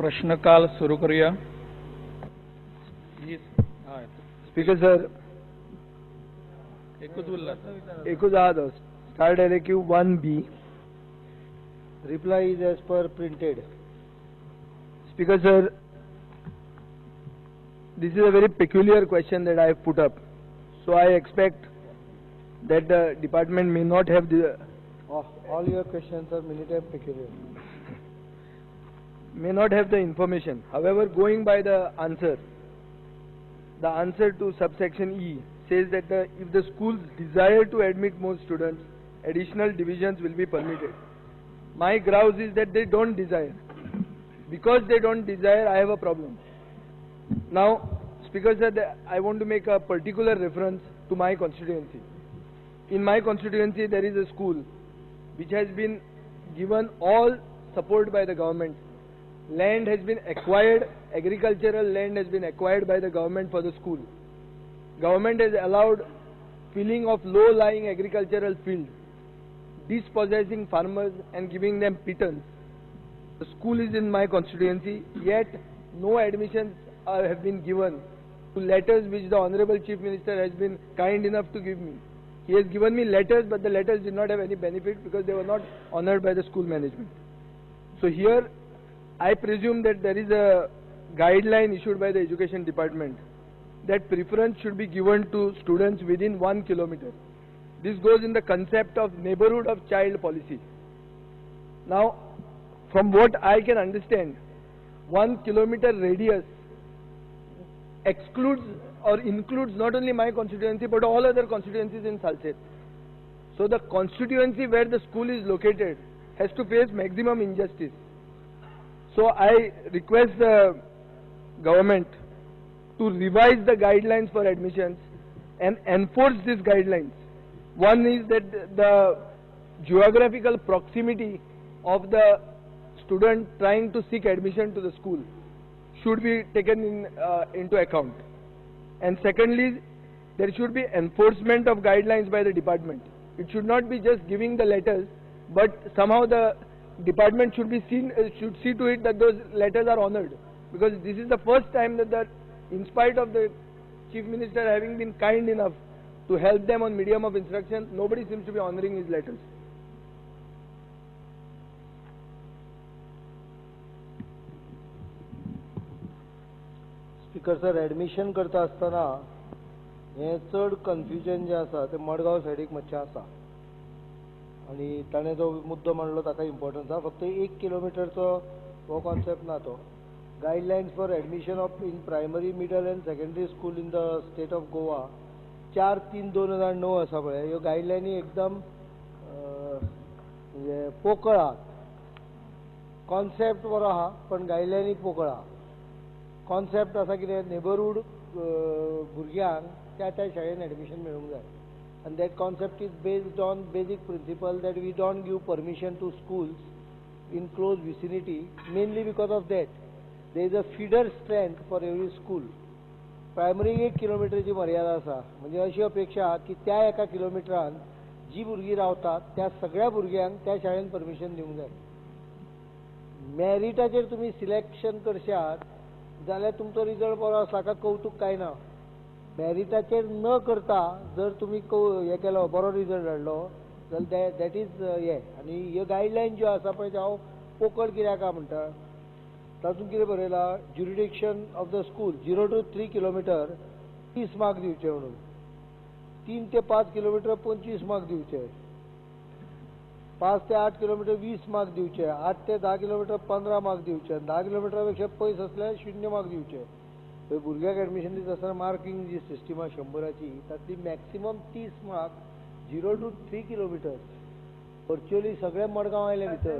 प्रश्नकाल सुरू करूया. स्पीकर सर, एकूच उरला, एकूच आहा तो. Start LAQ 1B. Reply is as per printed. Speaker sir, this is a very peculiar question that I have put up. So I expect that the department may not have the... All your questions are many times peculiar. May not have the information. However, going by the answer to subsection E says that if the schools desire to admit more students, additional divisions will be permitted. My grouse is that they don't desire. Because they don't desire, I have a problem. Now, Speaker said, I want to make a particular reference to my constituency. In my constituency, there is a school which has been given all support by the government. Land has been acquired, agricultural land has been acquired by the government for the school. Government has allowed filling of low-lying agricultural field, dispossessing farmers and giving them pittance. The school is in my constituency, yet no admissions have been given to letters which the Honorable Chief Minister has been kind enough to give me. He has given me letters, but the letters did not have any benefit because they were not honored by the school management. So here, I presume that there is a guideline issued by the Education Department that preference should be given to students within 1 kilometer. This goes in the concept of neighborhood of child policy. Now, from what I can understand, 1 kilometer radius excludes or includes not only my constituency but all other constituencies in Salcete. So the constituency where the school is located has to face maximum injustice. So I request the government to revise the guidelines for admissions and enforce these guidelines. One is that the geographical proximity of the student trying to seek admission to the school should be taken into account. And secondly, there should be enforcement of guidelines by the department. It should not be just giving the letters, but somehow the department should be seen, should see to it that those letters are honored. Because this is the first time that in spite of the Chief Minister having been kind enough to help them on medium of instruction, nobody seems to be honoring his letters. Speaker sir, admission करता आसतना हें चड confusion जें आसा तें मडगांव सायडीक मातशें आसा आनी ताणें जो मुद्दो मांडलो ताका इम्पोर्टन्स आसा. फक्त 1 किलोमिटरचो हो कॉन्सेप्ट ना तो. Guidelines for admission of in primary, middle and secondary school in the state of Goa 4/3/2009 आसा पळय. ह्यो गायडलायनी एकदम म्हणजे पोकळ आहात. कॉन्सेप्ट बरो आहा पण गायडलायनी पोकळ आहा. कॉन्सेप्ट आसा कितें, नेबरहूड भुरग्यांक त्या त्या शाळेन एडमिशन मेळूंक जाय आनी that concept is based on basic principle that we don't give permission to schools in close vicinity, mainly because of that there is a feeder strength for every school. Primary 1 किलोमिटरची मर्यादा आसा, म्हणजे अशी अपेक्षा आहा की त्या 1 किलोमिटरान जी भुरगीं रावतात त्या सगळ्या भुरग्यांक त्या शाळेन परमिशन दिवंक जाय. मॅरिटाचेर तुमी सिलेक्शन करशात जाल्यार तुमचो रिजल्ट बरो आसला काय कौतूक कांय ना. मॅरिटाचेर न करता जर तुमी हें केलो, बरो रिजल्ट हाडलो जाल्यार that is हें. आनी ह्यो गायडलायन ज्यो आसा पळय हांव पोकळ कित्याक आहा म्हणटा, तातूंत कितें बरयलां, jurisdiction of the school 0 to 3 kilometre 30 mark दिवचे म्हणून, 3 ते 5 किलोमिटर 25 मार्क दिवचे, 5 ते 8 किलोमिटर 20 मार्क दिवचे, 8 ते 10 किलोमिटर 15 मार्क दिवचे, 10 किलोमिटरा पेक्षा पयस आसल्यार 0 मार्क दिवचे. भुरग्याक एडमिशन दिता आसतना मार्कींग जी सिस्टम आहा 100ची, तातली maximum 30 mark 0 to 3 kilometre virtually सगळे मडगांव आयले भितर.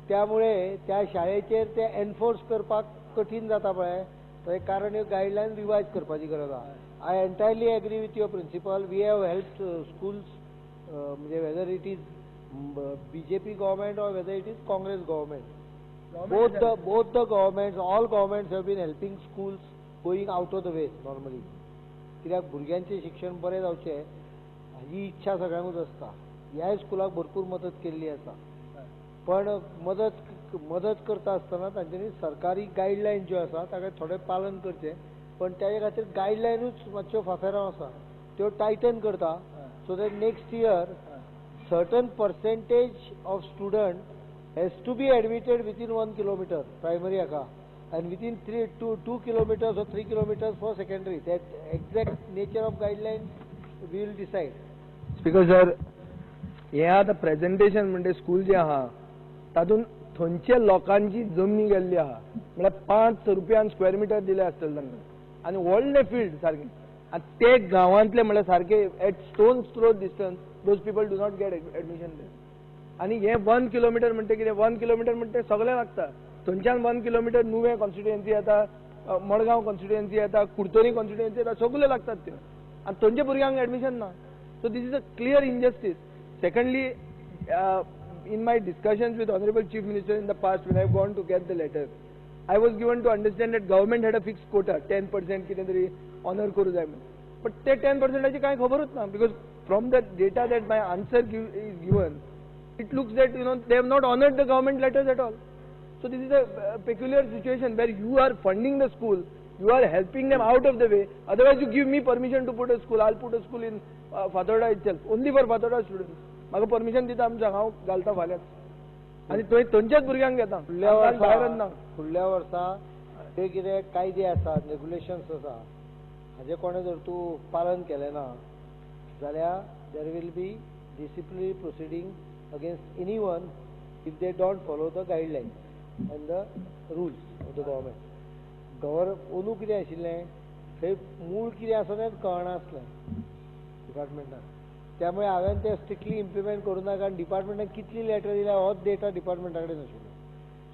त्यामुळे त्या शाळेचेर ते एनफोर्स करपाक कठीण जाता पळय, थंय कारण ह्यो गायडलायन रिवायज करपाची गरज आहा. I entirely agree with your principle. We have help schools, म्हणजे whether it is BJP government or whether it is Congress government, both the governments, all governments have been helping schools going out of the way normally. कित्याक भुरग्यांचें शिक्षण बरें जावचें ही इच्छा सगळ्यांकूच आसता. ह्याय स्कुलाक भरपूर मदत केल्ली आसा, पण मदत मदत करता आसतना तांच्यांनी सरकारी गायडलायन ज्यो आसा ताका थोडें पालन करचें, पण त्याचे खातीर गायडलायनूच मातश्यो फाफेरांव आसा, त्यो टायटन करता so that next year certain percentage of student has to be admitted within 1 kilometer primary हाका and within 2 kilometers or 3 kilometers for secondary. That exact nature of guideline we will decide. Speaker sir, हे आतां presentation म्हणजे school जे आहा तातूंत थंयच्या लोकांची जमनी गेल्ली आहा, म्हळ्यार 5 रुपयान स्क्वेअर मिटर दिले आसतले तांकां आनी व्हडलें फिल्ड सारकें, आनी ते गांवांतले म्हळ्यार सारके at stone throw distance those people do not get admission there. आनी हे 1 किलोमिटर म्हणटा कितें, 1 किलोमिटर म्हणटा सगळें लागता. थंयच्यान 1 किलोमिटर नुवें कॉन्स्टिट्युएन्सी येता, मडगांव कॉन्स्टिट्युएन्सी येता, कुडतरी कॉन्स्टिट्युएन्सी येता, सगळे लागतात त्यो आनी थंयच्या भुरग्यांक एडमिशन ना. So this is a clear injustice. Secondly, in my discussions with Honorable Chief Minister in the past, when I have gone to get the letter, I was given to understand that government had a fixed quota, 10% कितें तरी honor करूं जाय म्हणून. But ते 10% कांय खबरूच ना, because from the data that my answer is given, it looks that you know they have not honored the government letters at all. So this is a peculiar situation where you are funding the school, you are helping them out of the way, otherwise you give me permission to put a school, I'll put a school in Fatorda itself, only for Fatorda students. म्हाका permission दिता आमच्या, हांव घालता फाल्यांच आनी थंय थंयच्याच भुरग्यांक घेता. फुडल्या वर्सा जे कितें कायदे आसात, रेगुलेशन्स आसा, हाजें कोणें जर तूं पालन केलें ना जाल्यार there will be disciplinary proceeding against anyone if they don't follow the guidelines and the rules of the government. अंदू कितें आशिल्लें थंय मूळ कितें आसा तेंच कळनासलें डिपार्टमेंटान, त्यामुळे हांवें ते स्ट्रिक्टली इम्प्लिमेंट करूं ना, कारण डिपार्टमेंटान कितली लेटर दिल्या होच डेटा डिपार्टमेंटा कडेन नाशिल्लो.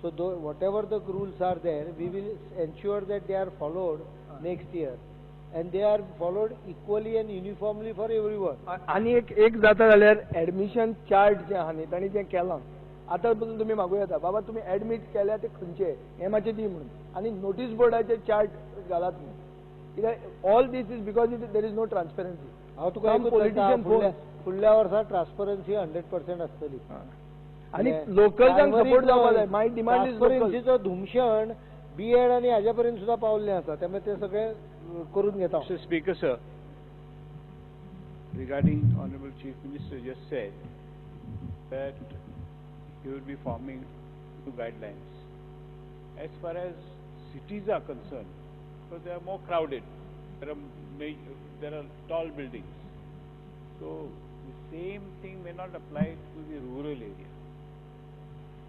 So whatever the rules are there, we will ensure that they are followed next year and they are followed equally and uniformly for everyone. आनी एक जाता जाल्यार एडमिशन चार्ट जें आहा न्ही तांणी जें केलां, आतां पसून तुमी मागूं येता, बाबा तुमी एडमीट केल्या ते खंयचे हें मातशें दी म्हणून, आनी नोटीस बोर्डाचे चार्ट घालात म्हणून. कित्याक all this is because there is no transparency. हांव तुका पॉलिटिशियन फुडल्या वर्सा ट्रान्सपरन्सी 100% आसतली आनी लोकल्सांक सपोर्ट जावपा जाय. My demand is ट्रान्सपरन्सीचो धुमशण बी एड आनी हाज्या पर्यंत सुद्दां पावल्लें आसा, त्यामुळे ते सगळें करून घेता. Mister Speaker sir, regarding Honorable Chief Minister just said that he will be forming new guidelines. As far as cities are concerned, because they are more crowded, there are tall buildings. So the same thing may not apply to the rural area.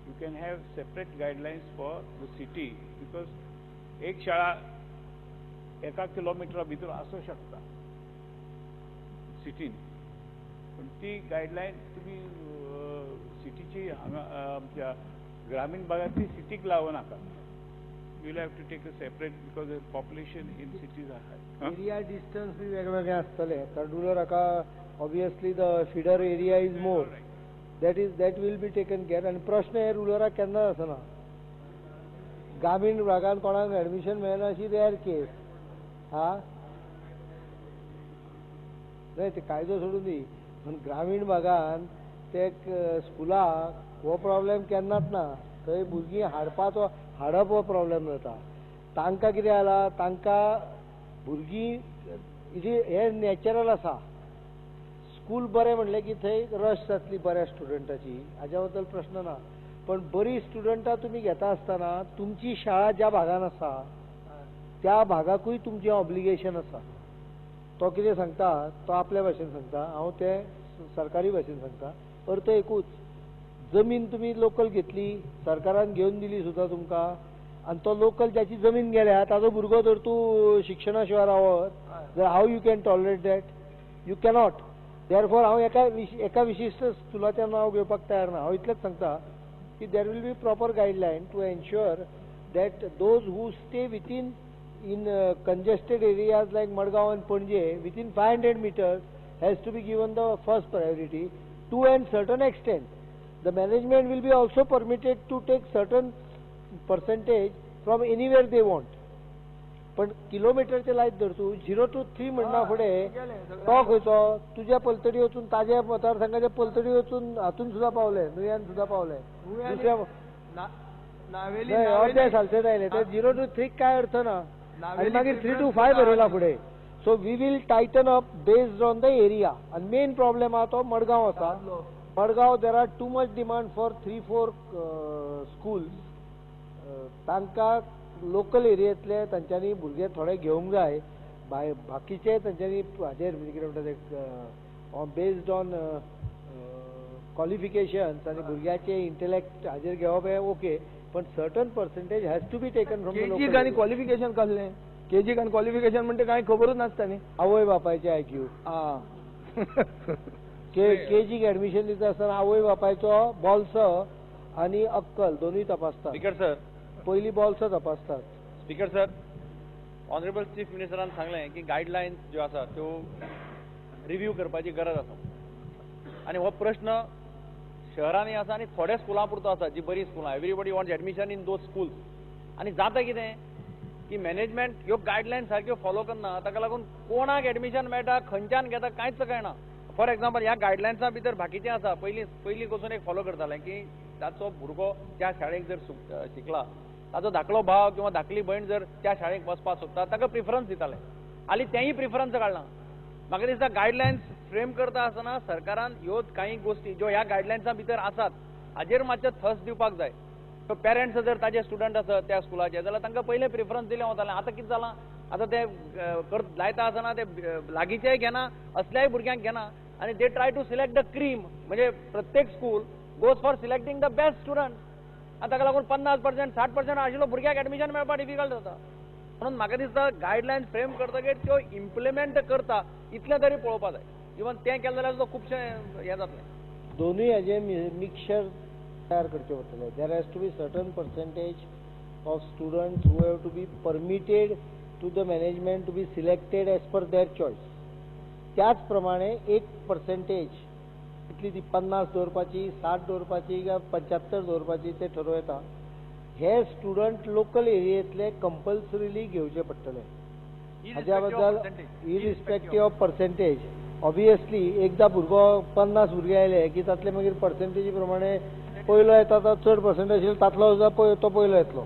You can have separate guidelines for the city, because एक शाळा एका किलोमिटरा भितर आसूं शकता सिटीन, पण ती guideline तुमी सिटीची हांगा आमच्या ग्रामीण भागांतली सिटीक लावं नाका. You will have to take a separate, because the population in cities are high. Area distance बी वेगवेगळे आसतले, कारण रुरल हाका obviously the feeder area is more, that will be taken care. आनी प्रश्न हे रुरलाक केन्नाच आसना, ग्रामीण भागान कोणाक एडमिशन मेळना अशी रेअर केस. हा न्हय, ते कायदो सोडून दी, पूण ग्रामीण भागान ते स्कुलाक हो प्रॉब्लेम केन्नाच ना. थंय भुरगीं हाडपाचो हाडप हो प्रॉब्लेम जाता. तांकां कितें जाला, तांकां भुरगीं हें नॅचरल आसा. स्कूल बरें म्हणलें की थंय रश जातली बऱ्या स्टुडंटाची, हाज्या बद्दल प्रश्न ना. पण बरी स्टुडंटां तुमी घेता आसतना तुमची शाळा ज्या भागान आसा त्या भागाकूय तुमचें ऑब्लिगेशन आसा. तो कितें सांगता तो आपल्या भाशेन सांगता, हांव तें सरकारी भाशेन सांगता. अर्थ एकूच, जमीन तुमी लोकल घेतली, सरकारान घेवन दिली सुद्दां तुमकां, आनी तो लोकल ज्याची जमीन गेल्या ताजो भुरगो जर तूं शिक्षणा शिवाय रावत जाल्यार how you can tolerate that? You cannot. Therefore हांव एका विशिश्ट स्कुलाचें नांव घेवपाक तयार ना. हांव इतलेंच सांगता की there will be proper guideline to ensure that those who stay within in congested areas like Madgaon and Panaji within 500 meters has to be given the first priority to and certain extent. The management will be also permitted to take certain percentage from anywhere they want. पण किलोमिटरचे लायत धर तूं 0 to 3 म्हणना फुडें तो खंयचो तुज्या पलतडी वचून ताज्या मतदारसंघाच्या पलतडी वचून हातून सुद्दां पावले, नुव्यान सुद्दां पावले, दुसऱ्या अर्दे सालसेट आयले ते 0 to 3 काय अर्थ ना, आनी मागीर 3 to 5 बरयला फुडें. So we will tighten up based on the area. आनी मेन प्रॉब्लेम आहा तो मडगांव आसा. Madgaon there are too much demand for 3-4 schools. तांकां लोकल एरियेंतले तांच्यांनी भुरगे थोडे घेवंक जाय, बाकीचे तांच्यांनी हाजेर कितें म्हणटा ते बेज्ड ऑन क्वॉलिफिकेशन्स आनी भुरग्याचे इंटलेक्ट हाजेर घेवप हें ओके, पण certain percentage has to be taken from the local. आनी क्वॉलिफिकेशन कसलें? केजीक आनी क्वॉलिफिकेशन म्हणटा कांय खबरूच नासता न्ही. आवय बापायचे आयक्यू. केजीक एडमिशन दिता आसतना आवय बापायचो बोल्सो आनी अक्कल दोनूय तपासतात. स्पीकर सर, पयलीं बोल्सो तपासतात. स्पीकर सर, ऑनरेबल चीफ मिनिस्टरान सांगलें की गायडलायन्स ज्यो आसा त्यो रिव्यू करपाची गरज आसा, आनी हो प्रश्न शहरांनी आसा आनी थोड्या स्कुलां पुरतो आसा, जी बरी स्कुलां. Everybody wants admission in those schools. आनी जाता कितें की मॅनेजमेंट ह्यो गायडलायन्स सारक्यो फॉलो करना, ताका लागून कोणाक एडमिशन मेळटा, खंयच्यान घेता कांयच कळना. फॉर एग्जाम्पल, ह्या गायडलायन्सां भितर बाकीचें आसा. पयलीं पसून एक फॉलो करतालें की ताचो भुरगो त्या शाळेक जर शिकला, ताचो धाकलो भाव किंवा धाकली भयण जर त्या शाळेक वचपाक सोदता ताका प्रिफरन्स दिताले. हालीं तेंय प्रिफरन्स काडलां. म्हाका दिसता गायडलायन्स फ्रेम करता आसतना सरकारान ह्यो कांय गोश्टी ज्यो ह्या गायडलायन्सां भितर आसात हाजेर मातशें थस दिवपाक जाय. पेरंट्स जर ताजे स्टुडंट आसत त्या स्कुलाचे जाल्यार तांकां पयलें प्रिफरन्स दिलें वतालें. आतां कितें जालां, आतां ते लायता आसतना ते लागींचेय घेना, असल्याय भुरग्यांक घेना, आनी they try to select the cream. म्हणजे प्रत्येक school goes for selecting the best student. आनी ताका लागून 50% 60% आशिल्लो भुरग्याक एडमिशन मेळपाक डिफिकल्ट जाता. म्हणून म्हाका दिसता गायडलायन्स फ्रेम करतकीर त्यो इम्प्लिमेंट करता इतलें तरी पळोवपाक जाय. इवन तें केलें जाल्यार सुद्दां खुबशें हें जातलें. दोनूय हाजे मिक्सचर तयार करचें पडटलें. There has to be certain percentage of students who have to be permitted to the management to be selected as per their choice. त्याच प्रमाणे एक पर्सेंटेज कितली ती 50 दवरपाची, 60 दवरपाची काय 75 दवरपाची ते ठरोवं येता. हे स्टुडंट लोकल एरियेंतले कंपल्सरीली घेवचे पडटले. हाज्या बद्दल इरिस्पेक्टीव ऑफ पर्सेंटेज ऑबियसली एकदां भुरगो 50 भुरगे आयले की तातले मागीर पर्सेंटेजी प्रमाणे पयलो येता तो चड पर्सेंटेज आशिल्लो तातलो सुद्दां तो पयलो येतलो.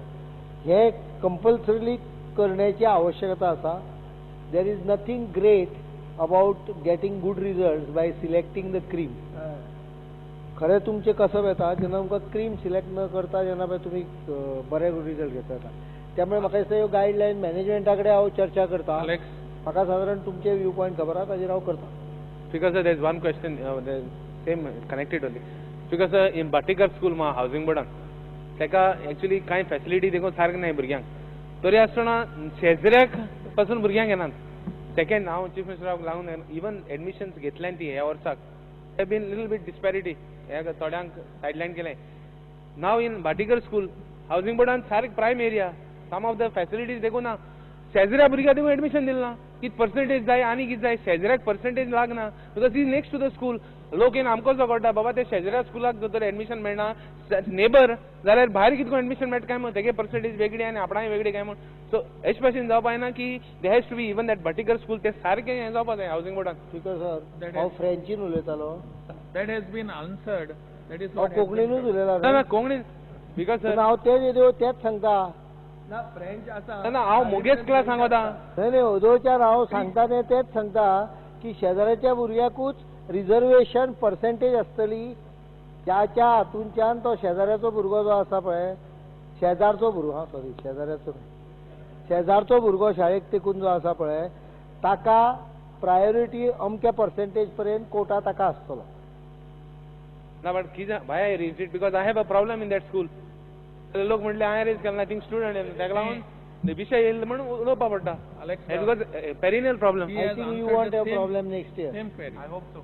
हे कंपल्सरीली करण्याची आवश्यकता आसा. There is nothing great about getting good results by selecting the cream. खरें तुमचें कसब येता जेन्ना तुमकां क्रीम सिलेक्ट न करता जेन्ना पळय तुमी बरे रिजल्ट घेता येता. त्यामुळे म्हाका दिसता ह्यो गायडलायन मॅनेजमेंटा कडेन हांव चर्चा करता. म्हाका सादारण तुमचे व्यू पॉयंट खबर आहा, ताजेर हांव करता. Because sir, there is one question, same connected only. Because sir, in Bhatikar school मा हावजींग बोर्डान ताका एक्चुअली कांय फॅसिलिटी देखून सारकें नाय भुरग्यांक, तरी आसतना शेजऱ्याक पासून भुरग्यांक घेनात. सेकंड, हांव चीफ मिनिस्टराक लागून इवन एडमिशन्स घेतल्यान ती ह्या वर्साक have been little bit disparity, ह्या थोड्यांक सायडलायन केलें. Now in Bhatikar school housing बोर्डान सारकें prime area, some of the facilities देखून ना, शेजऱ्या भुरग्याक देखून एडमिशन दिलें ना. कित पर्सेंटेज जाय आनी कित जाय, शेजऱ्याक पर्सेंटेज लागना because is next to the school. लोक येवन आमकां झगडटा, बाबा ते शेजऱ्या स्कुलाक जर तर एडमिशन मेळना नेबर जाल्यार भायर कितको एडमिशन मेळटा काय म्हूण, तेगे पर्सेंटेज वेगळी आनी आपणाय वेगळी काय म्हूण. सो अशें भाशेन जावपा जायना की they has to be even that Bhatikar school ते सारकें हें जावपा जाय हावजींग बोर्डान. स्पीकर सर, हांव फ्रेंचीन उलयतालो. That has been answered. That is हांव कोंकणीनूच उलयला. ना कोंकणीन because हांव तेच येदो तेच सांगता. ना फ्रेंच आसा ना, हांव मुगेच क्लास सांगता. न्हय न्हय, ओदोळच्यान हांव सांगता तें तेच सांगता की शेजाऱ्याच्या भुरग्याकूच रिजर्वेशन पर्सेंटेज आसतली, ज्याच्या हातूंच्यान तो शेजाऱ्याचो भुरगो जो आसा पळय, शेजारचो भुरगो, हां सॉरी शेजाऱ्याचो न्हय, शेजारचो भुरगो शाळेक तेकून जो आसा पळय ताका प्रायोरिटी अमक्या पर्सेंटेज पर्यंत कोटा ताका आसतलो. ना बट कितें why I raise it because I have a problem in that school. लोक म्हटले हांवें रेज केलें ना, थिंग स्टुडंट येयले ताका लागून विशय येयलो म्हणून उलोवपा पडटा. Because perennial problem. I think you want a problem next year. Same query. I hope so.